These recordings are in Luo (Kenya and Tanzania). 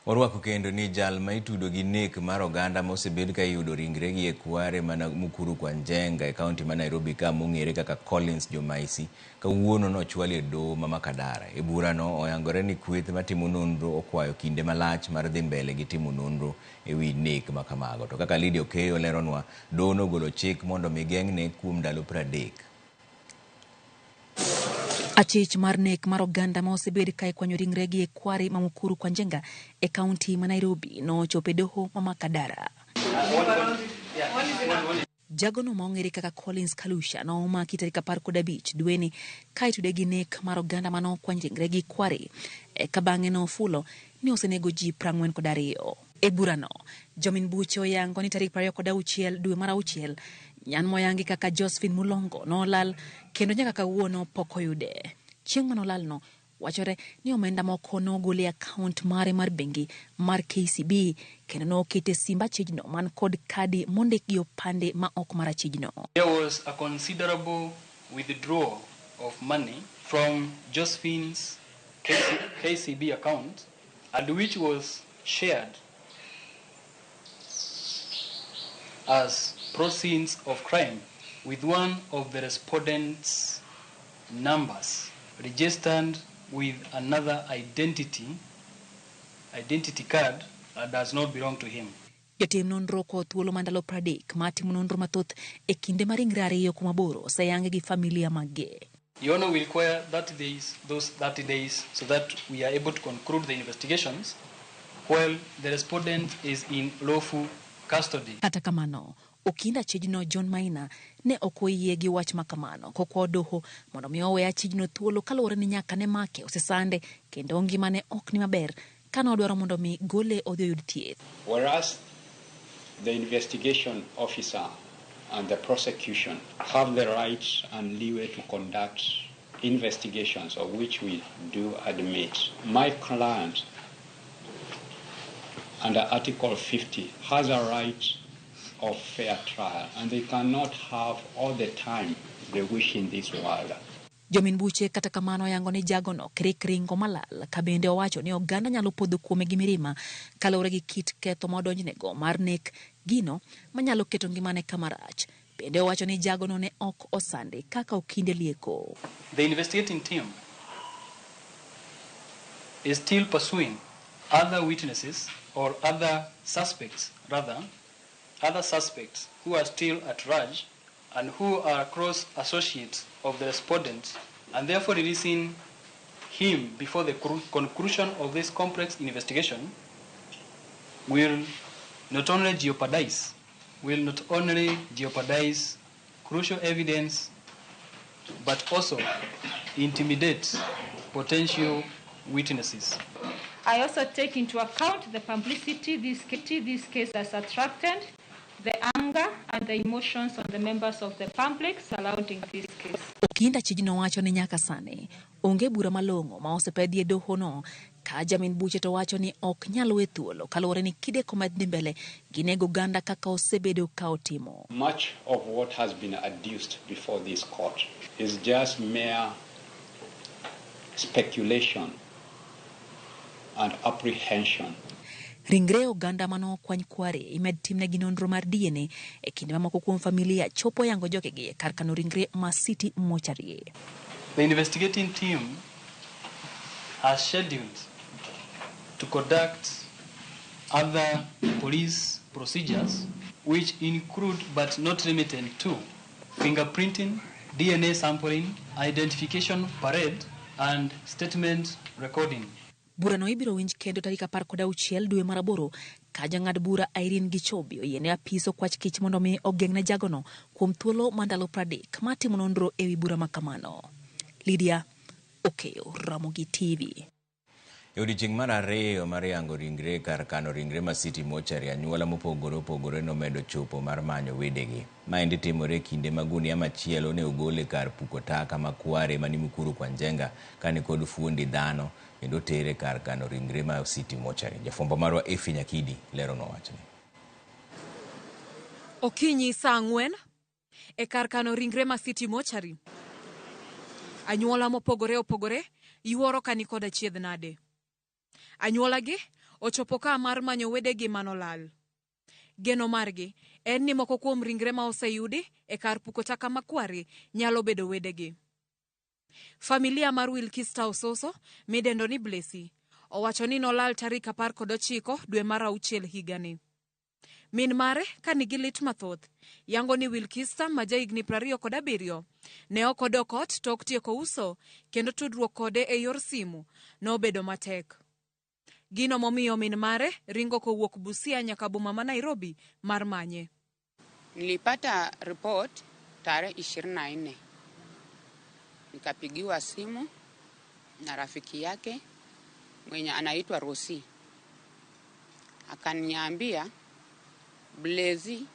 Orwako kendo ni jal ma itudo gi nek mar oganda ma osebed ka iyudo ringregi e kware mana Mukuru kwa Njenga e kaunti ma Nairobi ka mong'ere kaka Collins Jomaisi kawuono nochwali e doho ma Makadara. E burano oyangore ni kweth matimo nonro okwayo kinde malach mar dhi mbele gi timo nonro e wi nek ma kamago. To kaka Lydia Okeyo leronwa, doho nogolo chik mondo mi geng' nek kuom ndalo 30. Achich mar nek mar oganda ma osebed ka ikwanyo ringregi e kware ma Mukuru kwa Njenga e kaunti ma Nairobi nochopo e doho ma Makadara. Jagono ma ong'ere kaka Collins Kalusha nomaki tarik 15 dweni ka itude gi nek mar oganda ma nokwany ringregi kware eka bang'e nofulo ni osenego ji 42. E burano, jomin buche oyango ni tarik 26 dwe mar auchiel nyan moyangi kaka Josephine Mulongo nolal kendo nyaka kawuono pok oyude. Chieng' manolalno, wachore ni omenda moko nogol e akaunt mare mar bengi mar KCB kendo nokete e simb achijno man kod kadi mondik gi opande ma ok mar achijno. There was a considerable withdrawal of money from Josephine's KCB account and which was shared as proceeds of crime with one of the respondents' numbers registered with another identity card that does not belong to him. Jotim nonro okawo thuolo ma ndalo 30 mar timo nonro mathoth e kinde ma ringre 2 kuom 8 oseyangi gi familia maggi. Your Honor, we require 30 days, those 30 days, so that we are able to conclude the investigations while the respondent is in lawful custody. Kata kamano, okinda achijno John Maina ne ok oyie gi wach ma kamano kokwayo doho mondo mi owe achijno thuolo kaluwore ni nyaka ne make osesande kendo ngimane ok ni maber kane odwaro mondo mi gole odhi oyud thieth. Whereas the investigation officer and the prosecution have the right and leeway to conduct investigations, of which we do admit. My client, under Article 50, has a right of fair trial, and they cannot have all the time they wish in this world. Jomin buche kata kamano oyango ni jagono krik ringo malal ka bende owacho ni oganda nyalo podho kuome gi mirima kaluwore gi kit ketho ma odonjnego mar nek gino manyalo keto ngimane kama rach. Bende owacho ni jagono ne ok osande kaka okinde lieko. The investigating team is still pursuing other witnesses or other suspects, rather, other suspects who are still at large and who are close associates of the respondents, and therefore releasing him before the conclusion of this complex investigation will not only jeopardize, will not only jeopardize crucial evidence, but also intimidate potential witnesses. I also take into account the publicity this case has attracted, the anger and the emotions of the members of the public surrounding this case. Okinda achijno wacho ni nyaka sani onge bura malong'o ma osepedhi e dohono ka jamin buche to wacho ni ok nyal we thuolo kaluwore ni kideko madhi mbele gi nego oganda kaka osebedo ka otimo. Much of what has been adduced before this court is just mere speculation and apprehension. Ringre oganda mane okwany kware imed timnegi nonro mar DNA e kinde mamoko kuom familia chopo yango jogegi e kar kano ringre ma City Mortuary. The investigating team has scheduled to conduct other police procedures which include but not limited to fingerprinting, DNA sampling, identification parade and statement recording. Burano ibiro winj kendo tarik 16 dwe mar aboro ka jang'ad bura Irene Gichobi oyiene apis okwach kich mondo mi ogeng'ne jagono kuom thuolo mar ndalo 30 mar timo nonro ewi bura ma kamano. Lydia Okeyo, Ramogi TV. E odiechieng' mar ariyo mar yango ringre kar kano ringre ma City Mortuary, anyuola mopogore opogore nomedo chopo mar manyo wedegi. Maendi timore e kinde ma gunia machielo ne ogol e kar puko taka ma Kware mani Mukuru kwa Njenga kani kod fuondi dhano kendo otere kar kano ringre ma City Mortuary. Jafwambo marwa Effie Nyakidi leronwa wachni. Okinyi saa 4 e kar kano ringre ma City Mortuary. Anyuola mopogore opogore yuoro ka ni kod achiedh nade. Anyuola gi ochopo ka mar manyo wedegi manolal. Geno margi en ni moko kuom ringre ma oseyudi e kar puko taka ma Kware nyalo bedo wedegi. Familia mar Wilkista Ososo midendo ni Blessy owacho ni nolal tarik 19 dwe mar auchiel higani. Min mare ka nigi lit mathoth yango ni Wilkista ma jahigni 27 ne ok odok ot tok tieko uso kendo tudruok kode e yor simu nobedo matek. Gino momiyo min mare ringo kowuok Busia nyaka boma ma Nairobi mar manye. Nilipata report tarehe 24, nikapigiwa simu na rafiki yake mwenye anaitwa Rosi, akaniambia Blezi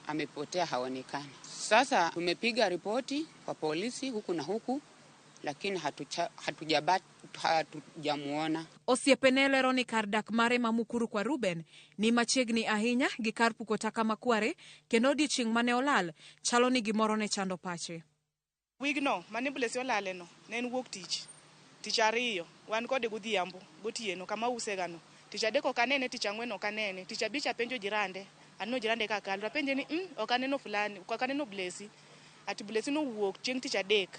amepotea, haonekani. Sasa tumepiga ripoti kwa polisi huku na huku, lakini hatujamuona. Osiepene lero ni kar dak mare ma Mukuru kwa Ruben ni machiegni ahinya gi kar puko taka ma Kware kendo odiechieng' mane olal chalo ni gimoro ne chando pache. Wigno mane Blessy olale no ne en wuok tich. Tich ariyo wan kode godhiambo gotieno kama usegano. Tich adek ok anene, tich ang'wen ok anene, tich abich apenjo jirande, aneno jirande kakalo, apenje ni ok aneno fulani, ok aneno Blessy. Ati Blessy nowuok chieng' tich adek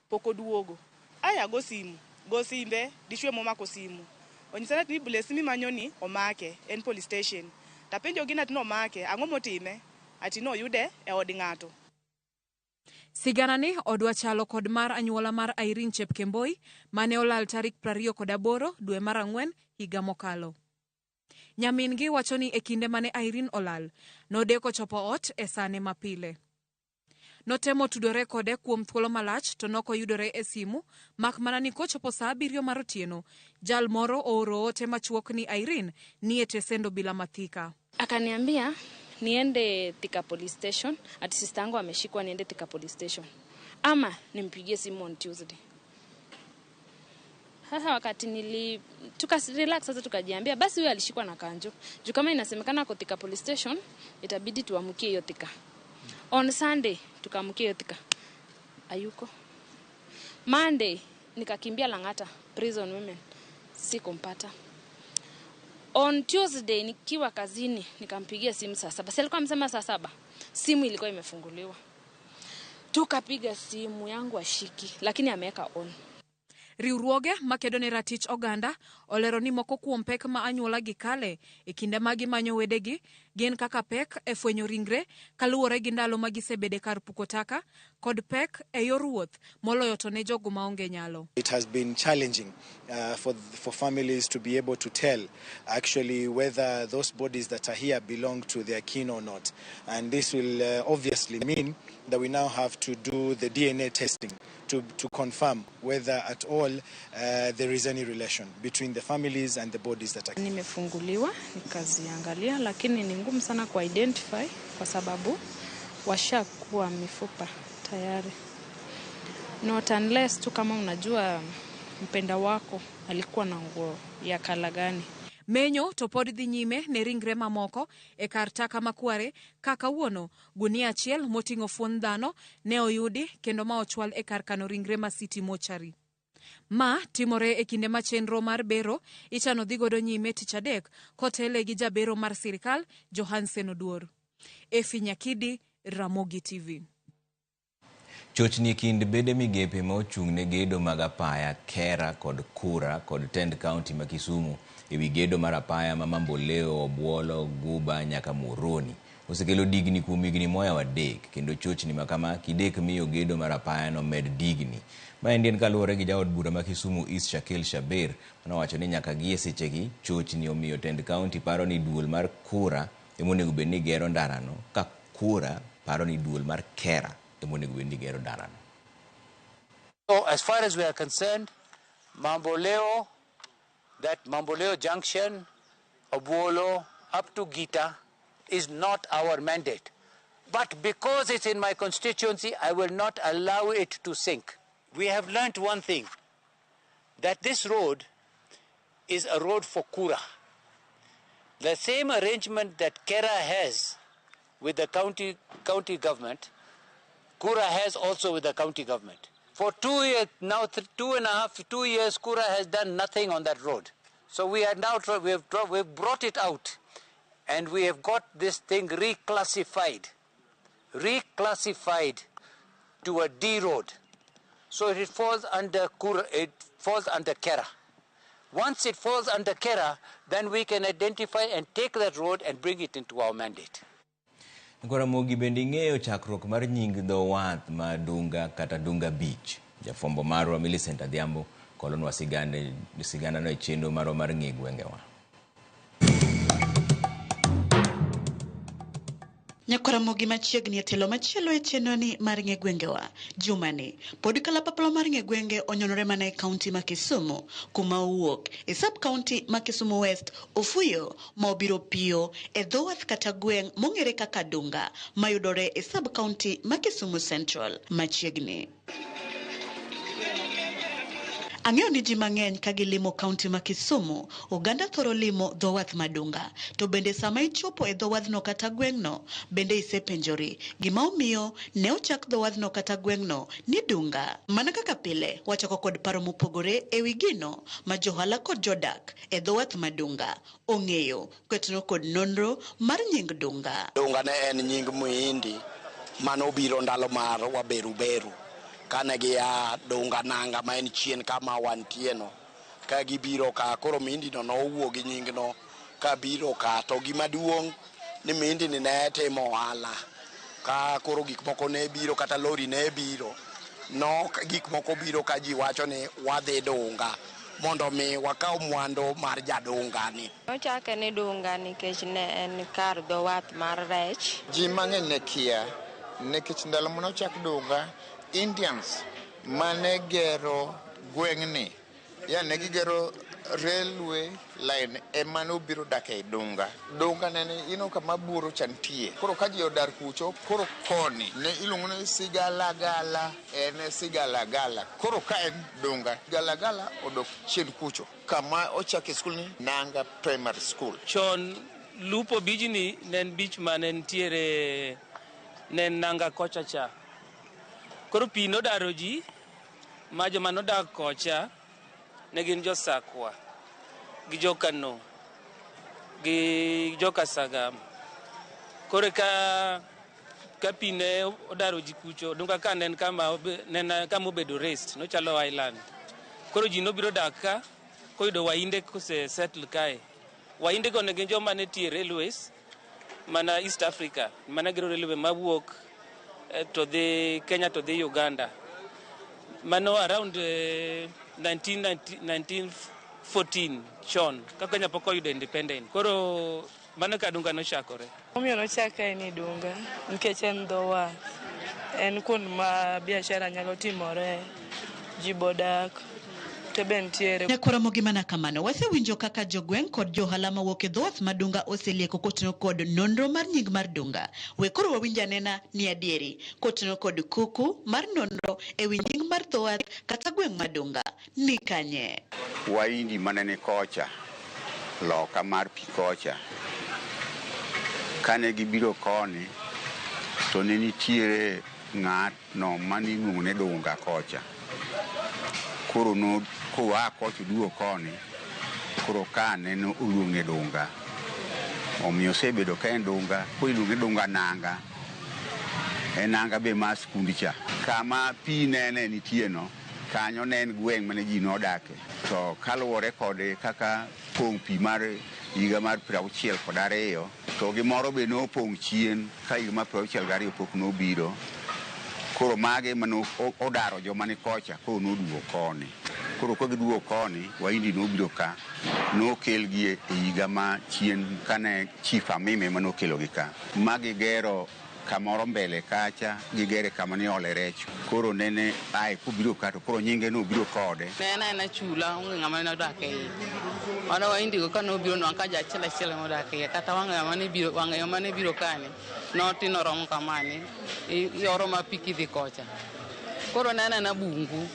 pok oduogo. Aya go simu, go simbe, dichwe momako simu. Onyisa ni Blessy mimanyo ni omake en police station. Tapenjo gi ati nomake, ang'o motime? Ati noyude e od ng'ato. Siganani odwa chalo kod mar anyuola mar Irene Chepkemboi mane olal tarik 28 dwe mar ang'wen higa mokalo. Nyamin-gi wacho ni e kinde mane Irene olal, nodeko chopo ot e sane mapile. Notemo tudore kode kuom thuolo malach to nokoyudore e simu, mak mana ni kochopo saa 7 mar otieno, jal moro ooro ote machuok ni Irene ni e tesend obila ma Thika. Akaniambia niende Thika police station, ati sister yangu ameshikwa, niende Thika police station ama nimpigie simu on Tuesday. Sasa wakati tuka relax sasa, tukajiambia basi huyu alishikwa na kanjo. Juu kama inasemekana ako Thika police station, itabidi tuamkie hiyo Thika. On Sunday tukaamkia hiyo Thika. Ayuko. Monday nikakimbia Lang'ata prison women, sikumpata. On Tuesday nikiwa kazini nikampigia simu saa 7. Si alikuwa amesema saa 7. Simu ilikuwa imefunguliwa. Tukapiga simu yangu ashiki, lakini ameweka on. Riwruoge makedo ne ratich oganda olero ni moko kuom pek ma anyuola gi kale e kinde ma gimanyo wedegi gin kaka pek e fwenyo ringre kaluwore gi ndalo ma gisebede kar puko taka kod pek e yor wuoth moloyo to ne jogo maonge nyalo. It has been challenging for families to be able to tell actually whether those bodies that are here belong to their kin or not. And this will obviously mean that we now have to do the DNA testing to confirm whether at all there is any relation between the families and the bodies that are. Nimefunguliwa nikaziangalia, lakini ni ngumu sana ku identify kwa sababu washakuwa mifupa tayari. Not unless tu kama unajua mpenda wako alikuwa na nguo ya kala gani. Menyo to pod dhi nyime ne ringre mamoko e kar taka ma Kware ka kawuono gunia achiel moting'o fuon dhano ne oyudi kendo ma ochwal e kar kano ringre ma City Mortuary. Ma timore e kinde ma chenro mar bero ichano dhi godo nyime tich adek kotele gi jabero mar sirikal Johansen Oduor. Efi Nyakidi, Ramogi TV. Chochni e kind bede migepe ma ochung' ne gedo mag apaya Kera kod Kura kod tend kaunti ma Kisumu ewi gedo mar apaya ma Mamboleo, Obuolo, Guba nyaka Muhoroni osekelo digni kuom higni moyawo 3 kendo chochni makama kidek miyo gedo mar apaya no med digni. Maendi en kaluwore gi jaod bura ma Kisumu East Shakil Shabir manowacho ni nyaka gi e sechegi chochni omiyo tend kaunti paro ni duol mar Kura emonego bed ni gero ndarano ka Kura paro ni duol mar Kera emonego bed ni gero ndarano. So as far as we are concerned, Mamboleo, that Mamboleo Junction, Obuolo, up to Gita is not our mandate. But because it's in my constituency, I will not allow it to sink. We have learnt one thing, that this road is a road for Kura. The same arrangement that Kera has with the county government, Kura has also with the county government. For 2 years, now 2.5, 2 years, Kura has done nothing on that road. So we are now we've brought it out, and we have got this thing reclassified to a D road. So it falls under Kura, it falls under Kera. Once it falls under Kera, then we can identify and take that road and bring it into our mandate. Ramogi bende ing'eyo chakruok mar nying dho wath ma Dunga kata Dunga Beach. Jafwambo marwa Millicent Adhiambo kolonwa sigandano e chenro marwa mar ng'e gwengewa. Nyakwaramogi machiegni e telo machielo e chenroni mar ng'e gwengewa. Jumani pod kalapapla mar ng'e gwenge onyonore mana e kaunti ma Kisumu, kuma owuok e sub kaunti ma Kisumu West, Ofuyo ma obiro piyo e dho wath kata gweng' mong'ere kaka Dunga mayudore e sub kaunti ma Kisumu Central machiegni. Ang'eyo ni ji mang'eny ka gilimo kaunti ma Kisumu, oganda thoro limo dho wath ma Dunga. To bende sama ichopo e dho wathno kata gweng'no, bende isepenjori gima omiyo ne ochak dho wathno kata gweng'no ni Dunga. Mana kaka pile, wachako kod paro mopogore e wi gino ma johala kod jodak e dho wath ma Dunga ong'eyo kotenore kod nonro mar nying Dunga. Dunga ne en nying Muhindi manobiro ndalo mar waberuberu. Kane gia Dunga Nanga ma en chien kama wantie no, ka gibiro ka koro Mihindi no nowuok gi nying no ka biro ka. To gima duong' ni Mihindi ni ne timo ohala ka koro gik moko ne biro kata lori ne biro no gik moko biro ka ji wacho ni wadhi Dunga mondo mi wakaw mwandu mar jadunga ni. Nochake ni Dunga nikech ne en kar dho wath mar rech. Ji mang'eny ne kia nikech ndalo manochak Dunga, Indians mane gero gweng'ni, yani ne gigero railway line ema nobiro dak e Dunga. Dunga nene ino kama buro cha nitie. Koro ka ji odar kucho, koro koni ne iluongo ni Sigalagala, en Sigalagala. Koro ka en Dunga, Galagala odok chien kucho kama ochake skul ni Nanga Primary School. Chon lupo bijni ne en beach mane nitiere ne Nanga kocha cha. Koro pi nodaro ji ma joma nodak kocha ne gin josakwa gi jokano gi jokasagam. Koro ka pi ne odaro ji kucho, Dunga ka ne en kama obedo rest, nochalo island. Koro ji nobiro dak ka koyudo Wahinde kose settle kae. Wahinde go ne gin joma ne tiye railways mana East Africa, mana gero railway mawuok to the Kenya to the Uganda. Mano around 1914 chon ka Kenya pok oyudo independent. Koro mano ka Dunga nochakore. Omiyo nochake ni Dunga nikech en dho wath, en kuond ma biashara nyalo timore, ji bodak te be nitiere. Nyakwaramogi mana kamano, wasewinjo kaka jogweng' kod johala mawuok e dho wath ma Dunga oselieko kotenore kod nonro mar nying mar Dunga. We koro wawinj anena ni adieri kotenore kod kuku mar nonro e wi nying mar dho wath kata gweng' ma Dunga ni kanye. Wahindi mane ni kocha, loka mar pi kocha, kane gibiro koni to ne nitiere ng'atno mane iluongo ni Dunga kocha. Koro no koa kocha duogo koni, koro ka ne oluonge Dunga. Omiyo osebedo ka en Dunga, koro iluonge Dunga Nanga. En Nanga be mar skund cha. Kama pi nene nitie no, kanyo ne en gweng' mane ji nodake. To kaluwore kode kaka pong' pi mar higa mar 62, to gimoro be nopong' chien ka higa mar 62 pok nobiro. Koro mage mane odaro joma ni kocha, koro noduogo koni. Koro ka giduogo koni, Wahindi nobiro ka, nokelgi e higa ma chien kane Chief Amime manokelogi ka. Ma gigero kamoro mbele kacha, gigere kama ne ole rech. Koro nene ae kobiro ka to koro nyinge nobiro kode. Ne en aena chula, onge ng'ama ne odak e iye. Mano Wahindi go ka nobiro nwang' ka ji achiel achiel ema odak e iye. Kata wang' yo mane biro kani, notin oromo kamani, ioro ma pi kidhi kocha. Koro ne en aena bungu.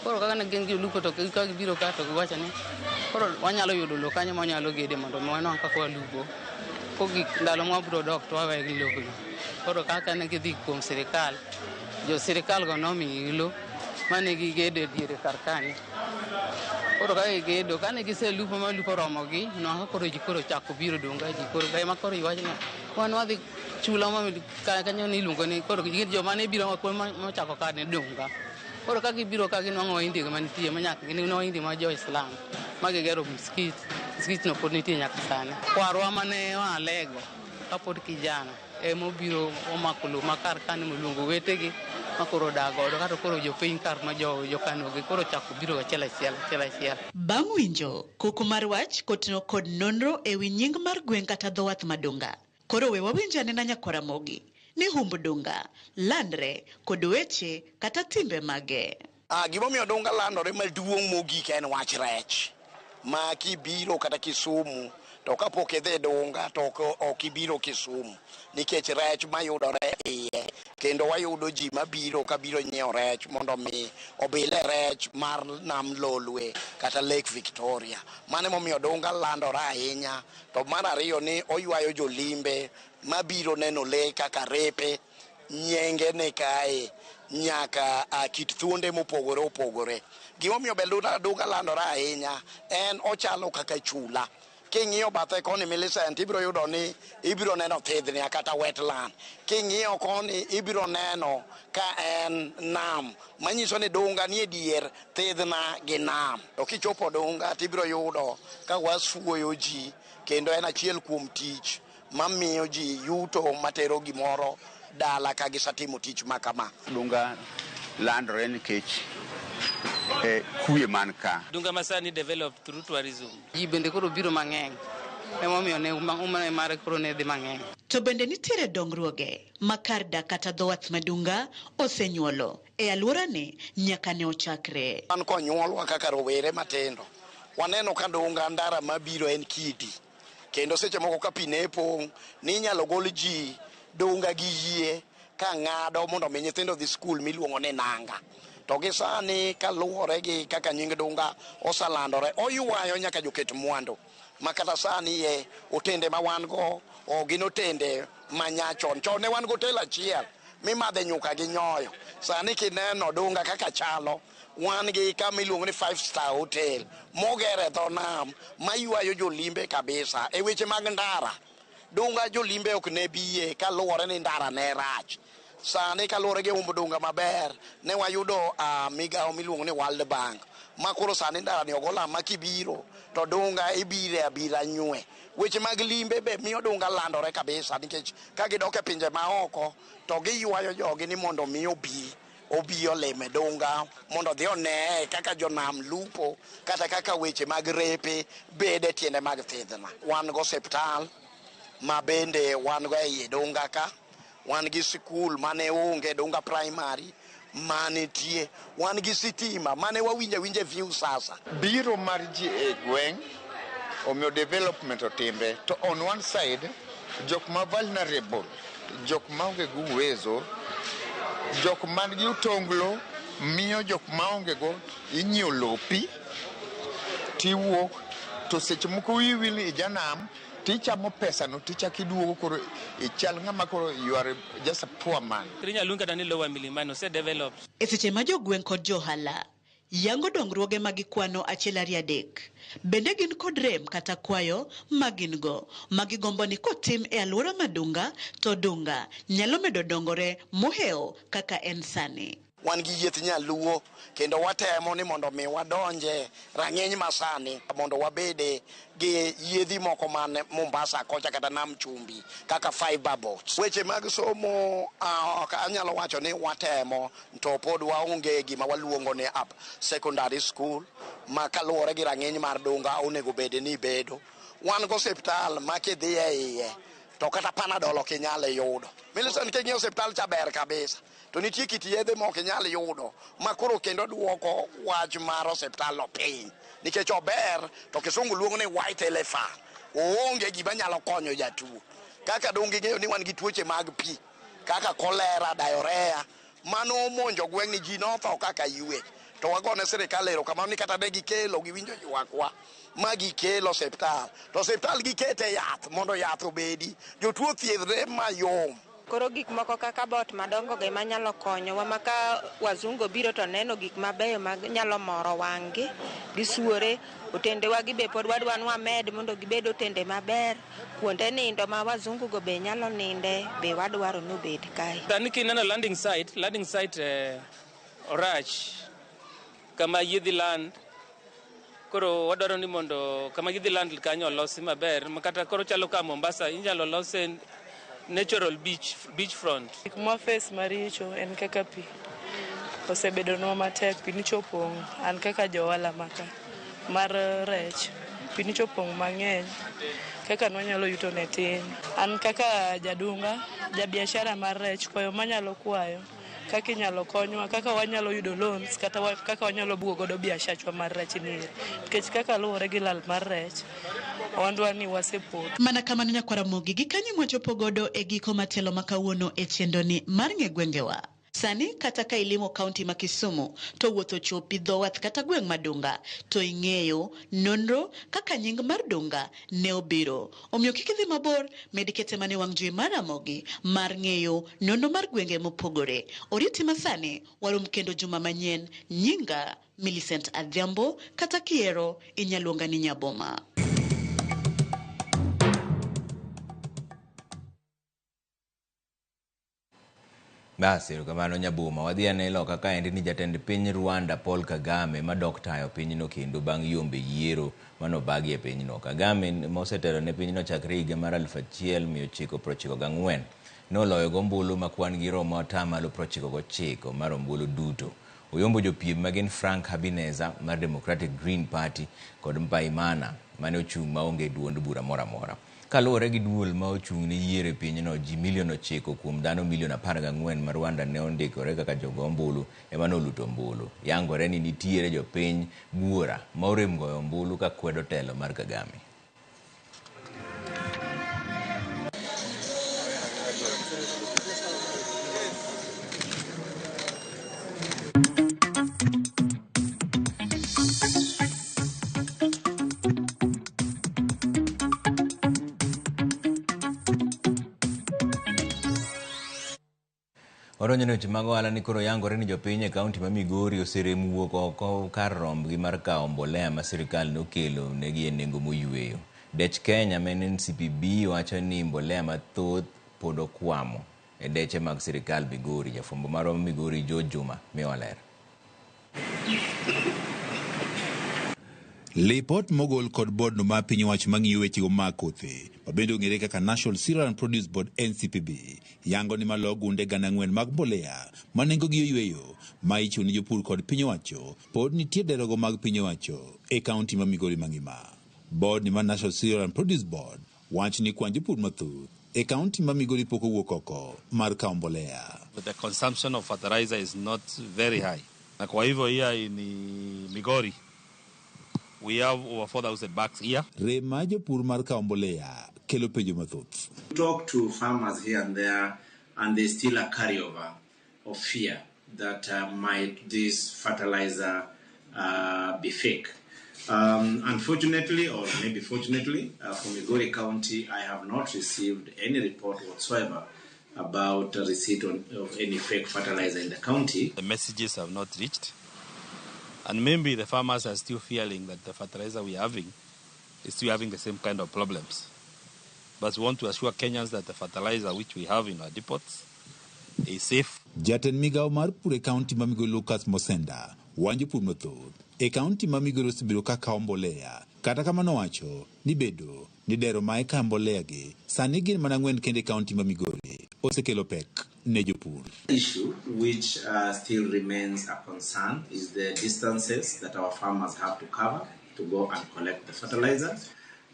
Koro kaka ne gin jolupo to ka gibiro ka to giwacho ni koro wanyalo yudo lowo kanyo ma wanyalo gede mondo mi wanwang' kaka walupo. Kogik ndalo ma wabiro dok to wawe gi lobno. Koro kaka ne gidhi kuom sirikal, jo sirikal go nomiyogi lowo mane gigedo e diere kar kanyo. Koro ka gigedo, kane giselupo ma lupo oromogi, nwang'o koro ji koro chako biro Dunga, ji koro ema koro iwach ni wan wadhi chula ma kanyo ni iluongo ni koro joma ne biro mochako ka ne Dunga. Koro ka gibiro ka ginwang'o Wahindi manitie ma nyaka gin Wahindi ma jo Islam ma gigero msikiti. Msikiti no pod nitie nyaka sani. Kwarwa mane walego kapod kijana emobiro omako lowo ma kar kanyo moluongo wetegi ma koro odak godo kata koro jopiny kar ma jokanogi koro chako biro achiel achiel achiel achiel. Bang' winjo koko mar wach kotingo kod nonro ewi nying mar gweng' kata dho wath ma Dunga. Koro we wawinj anena nyakwar Ramogi ni humb Dunga landre kod weche kata timbe mage. Gimomiyo Dunga landore maduong' mogik en wach rech. Ma kibiro kata Kisumu to kapok idhi Dunga to ok ibiro Kisumu nikech rech mayudore iye, kendo wayudo ji mabiro kabiro nyiewo rech mondo mi obile rech mar nam Lolwe kata Lake Victoria. Mano emomiyo Dunga landore ahinya. To mar ariyo ni oywayo jolimbe mabiro neno lee kaka repe, nyenge ne kae, nyaka kit thuonde mopogore opogore. Gimomiyo be Dunga landore ahinya en ochalo kaka chula. King'iyo bathe koni Millicent ibiro yudo ni ibiro neno thidhnia kata wetland. King'iyo koni ibiro neno ka en nam, manyiso ni Dunga nie dier thidhna gi nam. To kichopo Dunga tibiro yudo ka wasuoyo ji, kendo en achiel kuom tich mamiyo ji yuto matero gimoro dala ka gisetimo tich ma kama. Dunga landore nikech kwe man ka. Dunga masani developed through tourism. Ji bende koro biro mang'eny. Emomiyo ne umane mare koro ne dhi mang'eny. To bende nitiere dongruoge ma kar dak kata dho wath ma Dunga osenyuolo e alworani nyaka ne ochakre. Wan konyuolwa kaka rowere matindo, waneno ka Dunga ndara mabiro en kidi. Kendo seche moko ka pi ne pong', ninyalo gol ji Dunga gi yie ka ng'ado mondo mi nyithindo dhi skul miluongo ni Nanga. To gi sani kaluwore gi kaka nying Dunga oselandore, oywayo nyaka joket mwandu. Ma kata sani e otende ma wan go, ok gin otende ma nyachon. Chon ne wan gi otel achiel mimadhe nyuka gi nyoyo. Sani kineno Dunga kaka chalo, wan gi kama iluongo ni 5-star hotel moger e dho nam maywayo jolimbe kabisa. E weche mag ndara, Dunga jolimbe ok ne biye kaluwore ni ndara ne rach. Sani kaluwore gi umb Dunga maber, ne wayudo migawo miluongo ni World Bank, ma koro sani ndara ni ogo lam ma kibiro to Dunga ibire abira nywe. Weche mag limbe be miyo Dunga landore kabisa, nikech ka gidok e pinje maoko to giywayo jogi ni mondo mi obi olime Dunga mondo odhi onee kaka jonam lupo kata kaka weche mag repe bede tiende mag thidhna. Wan go osiptal ma bende wan go e Dunga ka, wan gi sikul mane onge Dunga Primary manitie, wan gi sitima mane wawinjo awinja e view sasa. Biro mar ji e gweng' omiyo development otimre, to on one side jok ma vulnerable, jok maonge gi uwezo, jok man gi otonglo miyo jok maonge go inyiewo lopi tiwuok, to seche moko wiyi wil ni ijanam tichamo pesa no tichako iduogo koro ichal ng'ama koro you are just a poor man. Inyalo luong kata ni Lower Milimani ose develop. E seche ma jogweng' kod johala yango dongruoge ma gikwano achiel ariyo adek, bende gin kod rem kata kwayo ma gin go ma gigombo ni kotim e alwora ma Dunga to Dunga nyalo medo dongore mohewo kaka en sani. Wan gi yieth nyaluo kendo watemo ni mondo mi wadonje rang'iny masani mondo wabede gi yiedhi moko man Mombasa kocha kata Nam Chumbi kaka fiber boats. Weche mag somo anyalo wacho ni watemo to pod waonge gima waluongo ni up secondary school ma kaluwore gi rang'iny mar Dunga onego bed ni bedo. Wan go osiptal ma kidhi e iye to kata Panadol ok inyal yudo. Millicent king'iyo osiptal cha ber kabisa, to nitie kit yedhe ma ok inyal yudo ma koro kendo duoko wach mar osiptal no piny, nikech ober to kisungu luongo ni white elephant, oonge gima nyalo konyo jatuo. Kaka Dunga ing'eyo ni wan gi tuoche mag pi kaka cholera, diarrhea, mano omonjo gweng' ni ji notho kaka ywe. To wagone sirikal erokamano ni kata ne gikelo giwinjo ywakwa ma gikelo osiptal, to osiptal gikete yath mondo yath obedi, jotuo thiedhre mayom. Koro gik moko kaka bot madongo go ema nyalo konyowa ma ka wazungu obiro to neno gik mabeyo ma nyalo moro wang'gi, gisuore. Otendewa gi be pod wadwa ni wamed mondo gibed otende maber. Kuonde nindo ma wazungu go be nyalo ninde be wadwaro ni obed kae. Sani kineno landing site orach kama yiedhi land. Koro wadwaro ni mondo kama gidhi land kanyo olosi maber, makata koro chalo ka Mombasa inyalo lose natural beach front. Gik ma face maricho en kaka pi osebedonwa matek, pi nyocha opong'. An kaka johala maka mar rech, pi nyocha opong' mang'eny kaka nwanyalo yuto ne tin. An kaka jadunga, jabiashara mar rech, kwayo manyalo kwayo kaka inyalo konywa, kaka wanyalo yudo loans, kata kaka wanyalo bugo godo biashachwa mar rech ni eri. Nikech kaka luwore gi lal mar rech, wandwa ni wasepoto. Mana kamano nyakwara Ramogi, gi kanyo mwachopo godo e giko matelo ma kawuono e chenroni mar ng'e gwengewa. Sani kata ka ilimo kaunti ma Kisumu to wuotho chopi dho wath kata gweng' ma Dunga to ing'eyo nonro kaka nying mar Dunga ne obiro. Omiyo kik idhi mabor, med kete mane wang' jowi mar Ramogi mar ng'eyo nonro mar gwenge mopogore. Oriti masani, warom kendo juma manyien. Nyinga Millicent Adhiambo, kata kiero inyaluonga ni Nyaboma. Bas, erokamano Nyaboma. Wadhi ane loka kaendi ni jatend piny Rwanda Paul Kagame madok tayo pinyno kendo bang' yombe yiero manobagi e pinyno. Kagame mosetelo ne pinyno chakre higa mar 1994 noloyo gombulu ma kwan gi romo atamalo 99 mar ombulu duto. Oyombo jopiem magin Frank Habineza mar Democratic Green Party kod Mpayimana mane ochung' maonge duond bura moro amora. Kaluwore gi duol ma ochung' ne yiero e pinyno, ji milion 9 kuom dhano milion 14 ma Rwanda ne ondikore kaka jogo ombulu ema noluto ombulu. Yangore ni nitiere jopiny buora ma orem goyo ombulu ka kwedo telo mar Kagame. Odonjo ne weche mag ohala ni koro yangore ni jopiny e kaunti ma Migori oserem wuok oko kar rombgi mar kawo mbolea ma sirikal nokelo negi e nengo moyweyo. Dech Kenya ma en NCPB wacho ni mbolea mathoth pod okwamo e deche mag sirikal Migori. Jafwambo marwa ma Migori George Juma miyowa ler. Lipot mogol kod board no mar piny owacho mang'iyo wechego mag kothe mabende ong'ere kaka National Cereal and Produce Board NCPB yango ni malo gunde 4,000 mag mbolea ma nengogi oyweyo ma ichiwo ni jopur kod piny owacho pod nitie derogo mag piny owacho e kaunti ma Migori mangima. Board ni mar National Cereal and Produce Board wacho ni kwan jopur mathoth e kaunti ma Migori pok owuok oko mar kawo mbolea. The consumption of fertilizer is not very high. Na kwa hivyo here in Migori we have over 4,000 bags here. Rem mar jopur mar kawo mbolea kelo penjo mathoth. Talk to farmers here and there, and there's still a carryover of fear that might this fertilizer be fake. Unfortunately, or maybe fortunately, for Migori County, I have not received any report whatsoever about receipt of any fake fertilizer in the county. The messages have not reached. And maybe the farmers are still fearing that the fertilizer we are having is still having the same kind of problems. But we want to assure Kenyans that the fertilizer which we have in our depots is safe. Jatend migao mar pur e kaunti ma Migori Lucas Mosenda wanjo pur mathoth e kaunti ma Migori osebedo ka kawo mbolea. Kata kamano wacho ni bedo ni dero ma ikawo mbolea gi sani gin mana 4 kende e kaunti ma Migori osekelo pek ne jopur. Issue which still remains a concern is the distances that our farmers have to cover to go and collect the fertilizer.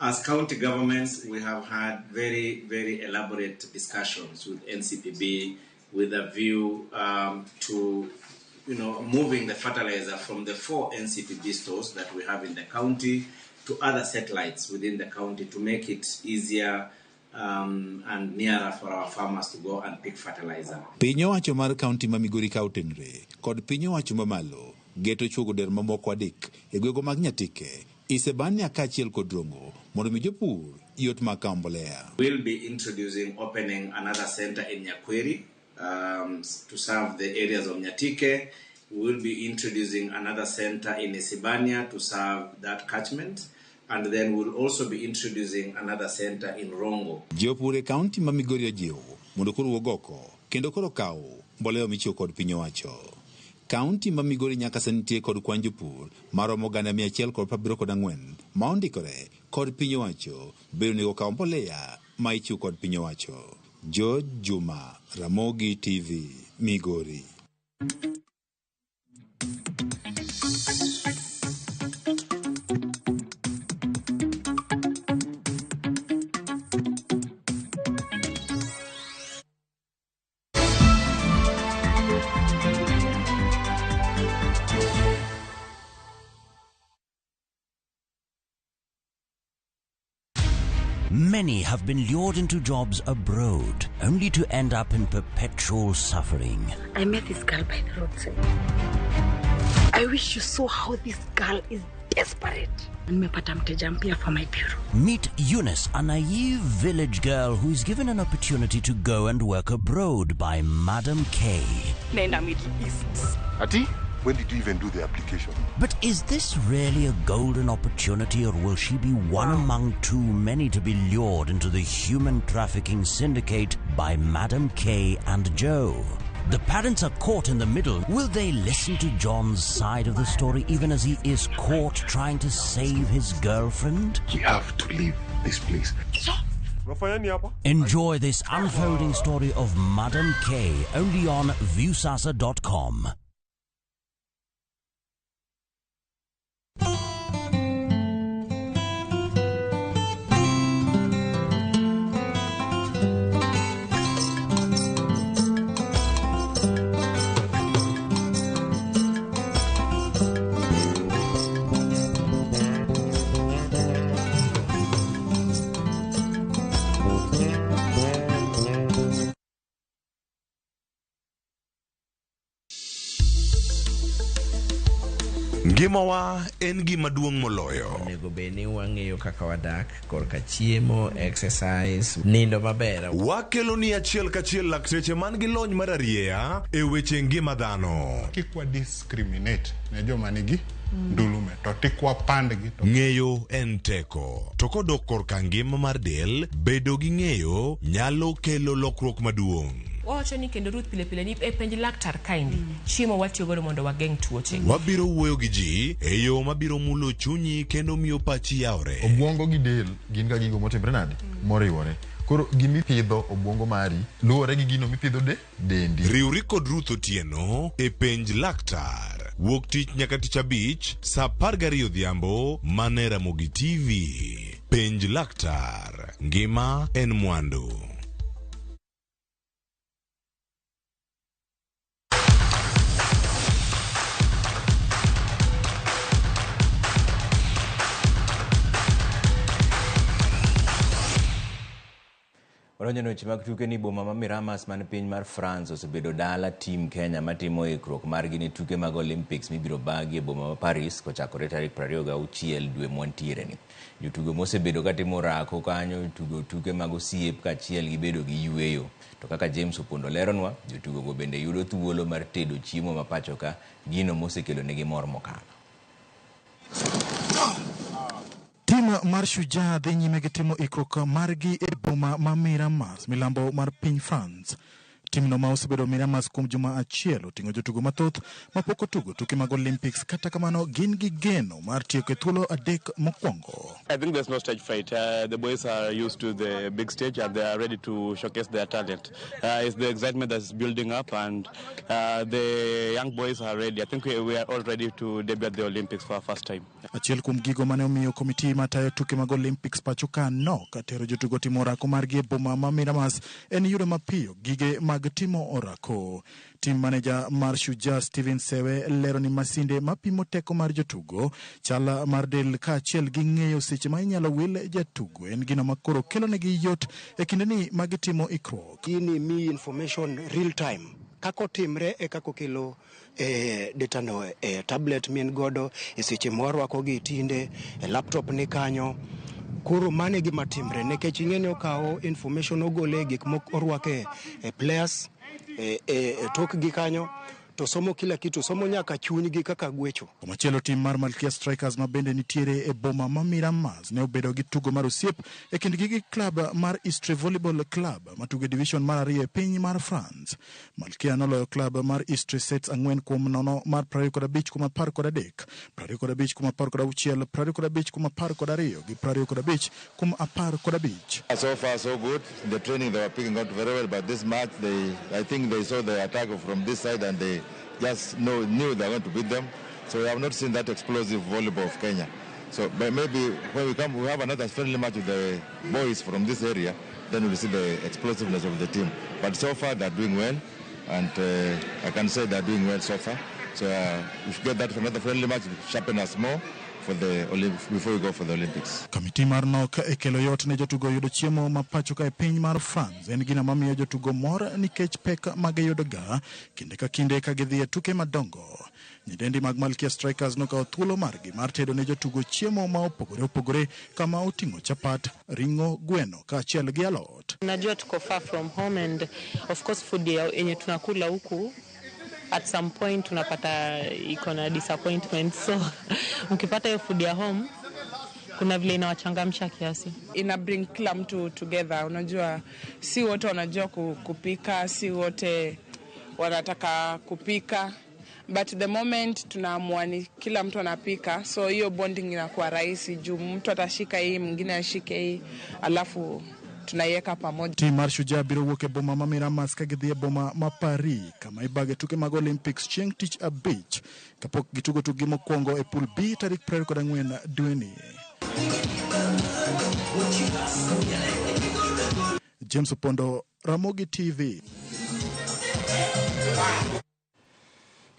As county governments, we have had very, very elaborate discussions with NCPB with a view to, moving the fertilizer from the 4 NCPB stores that we have in the county to other satellites within the county to make it easier and nearer for our farmers to go and pick fertilizer. Piny owacho mar kaunti ma Migori ka otenre kod piny owacho mamalo geto chuogo der mamoko 3 e gwenge mag Nyatike, Isebania kaachiel kod Rongo mondo mi jopur yot mag kawo mbolea. We'll be introducing opening another center in Nyakweri to serve the areas of Nyatike. We'll be introducing another center in Isebania to serve that catchment. And then we'll also be introducing another center in Rongo. Jopur e kaunti ma Migori ojiw mondo koro wuog oko kendo koro kaw mbolea michiwo kod piny owacho. Kaunti ma Migori nyaka sani nitie kod kwan jopur maromo 174 ma ondikore kod piny owacho bedo onego okaw mbolea ma ichiwo kod piny owacho. George Juma, Ramogi TV, Migori. Many have been lured into jobs abroad, only to end up in perpetual suffering. I met this girl by the roadside. I wish you saw how this girl is desperate. Nimepata mteja mpya for my bureau. Meet Eunice, a naive village girl who is given an opportunity to go and work abroad by Madam K. Naenda Middle East. Ati, when did you even do the application? But is this really a golden opportunity, or will she be one among too many to be lured into the human trafficking syndicate by Madam K and Joe? The parents are caught in the middle. Will they listen to John's side of the story even as he is caught trying to save his girlfriend? We have to leave this place. Enjoy this unfolding story of Madam K only on Viusasa.com. Ngimawa en gima duong' moloyo. Onego bed ni wang'eyo kaka wadak korka chiemo, exercise, nindo maber. Wakelo ni achiel kachiel lakteche man gi lony mar arieya e weche ngima dhano. Kik wa discriminate ne joma nigi ndulume to tik wapandgi to Ng'eyo en teko. To kodok korka ngima mar del, bedo gi ng'eyo nyalo kelo lokruok maduong'. Wawacho ni kendo Ruth pile pile ni e penj laktar kaendi chiemo watiyo godo mondo wageng' tuoche. Wabiro wuoyo gi ji e yo mabiro mulo chunyi kendo miyo pachi yawre. Obwongo gi del gin ga gigo motimre nade? Moriwore. Koro gimipidho obwongo mari luwore gi gino mipidho de dendi. Riwri kod Ruth Otieno e penj laktar. Wuok tich nyaka tich abich saa 12 odhiambo mana e Ramogi TV. Penj laktar. Ngima en mwandu. Wadonjo e weche mag tuke ni boma ma Miramas man piny mar France osebedo dala tim Kenya matimo ikruok margi ne tuke mag Olympics mibiro bagi e boma ma Paris kochakore tarik 26 dwe mwantiere ni. Jotugo mosebedo katimo orako kanyo tugo tuke mag osiep kaachiel gi bedo gi yueyo. To kaka James Opondo leronwa, jotugo go bende yudo thuolo mar tedo chiemo ma pacho ka, gino mosekelo negi mor mokalo. Tim mar Shujaa dhi nyime gi timo ikruok margi e boma ma Miramas, milambo mar piny France. Timno ma osebedo Miramas kuom juma achiel oting'o jotugo mathoth mapok otugo tuke mag Olympics, kata kamano gin gi geno mar tieko e thuolo adek mokwongo. I think there's no stage fright. The boys are used to the big stage and they are ready to showcase their talent. It's the excitement that's building up, and the young boys are ready. I think we are all ready to debut at the Olympics for our first time. Achiel kuom gigo mane omiyo komiti matayo tuke mag Olympics pacho ka nok tero jotugo timo orako margi e boma ma Miramas en yudo mapiyo gige mag timo orako. Team manager mar Shujaa Steven Sewe lero ni masinde mapimo teko mar jotugo, chal mar del kaachiel gi ng'eyo seche ma inyalo wil jatugo en gino makoro kelonegi yot e kindeni ma gitimo ikruok. Gini miyi information real time. Kaka otimre e kaka okelo data no e tablet min godo e seche mwarwako gi tinde e laptop ni kanyo. Koro mano e gima timre nikech ing'e ni okawo information ogole e gik moko orwake e players e tokgi kanyo to somo kila kitu, somo nyaka chunygi kaka gwecho. Komachielo tim mar Malkia Strikers ma bende nitiere e boma ma Miramas ne obedo gi tugo mar osiep e kindgi gi klab mar Istres Volleyball Club matugo e division mar 2 e piny mar France. Malkia noloyo klab mar Istres sets 4-0 mar 25-13, 25-16, 25-12 gi 25-15. So far so good. The training they were picking up very well, but this match I think they saw the attack from this side and they just knew they were going to beat them. So we have not seen that explosive volleyball of Kenya. So but maybe when we come, we have another friendly match with the boys from this area, then we'll see the explosiveness of the team. But so far they're doing well, and I can say they're doing well so far. So if we get that for another friendly match, sharpen us more for the before we go for the Olympics. Komiti mar NOC e kelo yot ne jotugo yudo chiemo ma pacho ka e piny mar France en gino mamiyo jotugo mor nikech pek magiyudo ga kinde ka kinde ka gidhi e tuke madongo. Nyidendi mag Malkia Strikers nokawo thuolo margi mar tedo ne jotugo chiemo ma opogore opogore kama oting'o chapat, ring'o, gweno kaachiel gi alot. Najua tuko far from home and of course food yenye tunakula huku at some point tunapata iko na disappointment, so mkipata hiyo food ya home kuna vile inawachangamsha kiasi. Ina bring kila mtu together. Unajua si wote wanajua kupika, si wote wanataka kupika, but the moment tunaamua ni kila mtu anapika, so hiyo bonding inakuwa rahisi juu mtu atashika hii, mwingine ashike hii, alafu tunaiweka pamoja. Tim mar Shujaa biro wuok e boma ma Miramas ka gidhi e boma ma Paris kama ibage tuke mag Olympics chieng' tich abich kapok gitugo tukgi mokwongo e pool B tarik 24 dweni. James Opondo, Ramogi TV.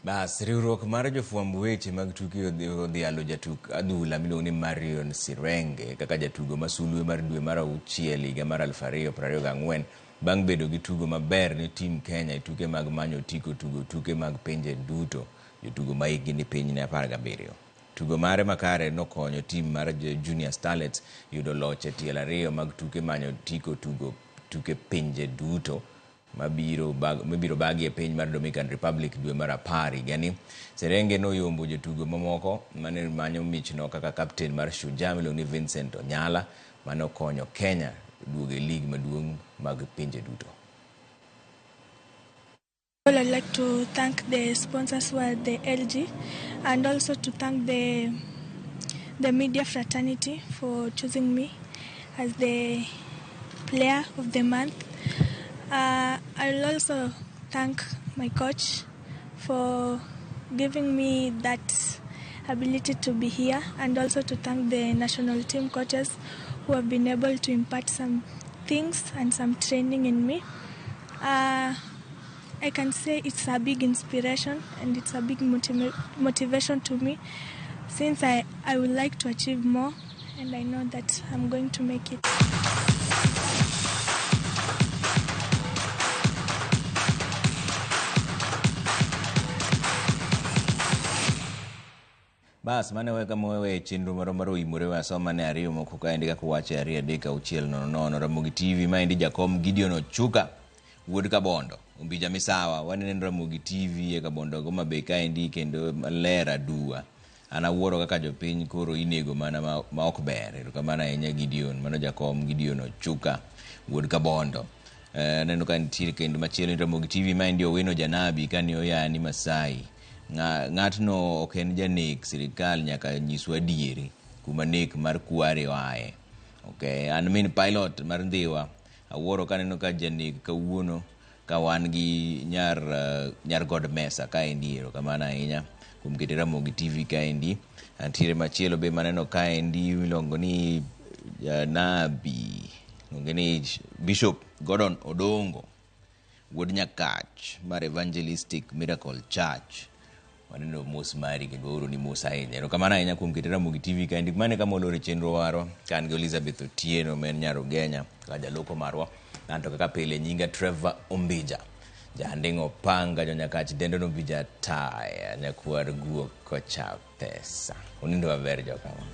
Bas, riwruok mar jofwamb weche mag tuke odhialo jatuk adhula miluongo ni Marion Sirenge kaka jatugo ma sulwe mar dwe mar 6 higa mar 2024 bang' bedo gi tugo maber ne tim Kenya e tuke mag manyo otiko tugo tuke mag pinje duto jotugo ma hikgi ni piny ne 17. Tugo mare makare nokonyo tim mar Junior Starlets yudo loch e tielo 2 mag tuke manyo otiko tugo tuke pinje duto mabiro bagi e piny mar Dominican Republic dwe mar 10 higani. Serenge noyombo jotugo mamoko mane manyo michno kaka kapten mar Shujaa miluongo ni Vincent Onyala mane okonyo Kenya duogo e lig maduong' mag pinje duto. Well, I'd like to thank the sponsors who are the LG, and also to thank the media fraternity for choosing me as the player of the month. I will also thank my coach for giving me that ability to be here, and also to thank the national team coaches who have been able to impart some things and some training in me. I can say it's a big inspiration and it's a big motivation to me, since I would like to achieve more, and I know that I'm going to make it. Bas, mane weka mowewe chenro moro mar oimore wasoma ne ariyo moko kaendi kaka wache 2 3 6 0 0. Ramogi TV maendi jakom Gideon Ochuka wuod Kabondo Ombija Misawa. Waneno Ramogi TV e Kabondo go mabe kaendi kendo maler aduwa. An awuoro kaka jopiny koro inego mana ma ok ber. Erokamano ahinya Gideon, mano jakom Gideon Ochuka wuod Kabondo. Aneno ka nitie kendo machielo ni Ramogi TV maendi Owino Janabi kani oyani Masai. Ng'atno ok en janek, sirikal nyaka nyiswa adieri kuma nek mar kware oaye. Okay, an min pilot mar Ndhiwa awuoro kaneno ka janek kawuono ka wan gi nyar God Mesa kaendi. Erokamano ahinya kuom kete Ramogi TV kaendi. Antiere machielo be maneno kaendi miluongo ni Janabi, iluonge ni Bishop Gordon Odongo wuod Nyakach mar Evangelistic Miracle Church. Waneno mos mari kendo waoro ni mos ahinya. Erokamano ahinya kuom kete Ramogi TV kaendi. Mane kama olore chenro warwa ka an gi Elizabeth Otieno ma en nyar Ugenya kaka jaloko marwa. An to kaka pile nyinga Trevor Ombija. Janding' opanga jonyakach dendo nobija taya nyakwar guok kocha pesa. Unindo maber jokama.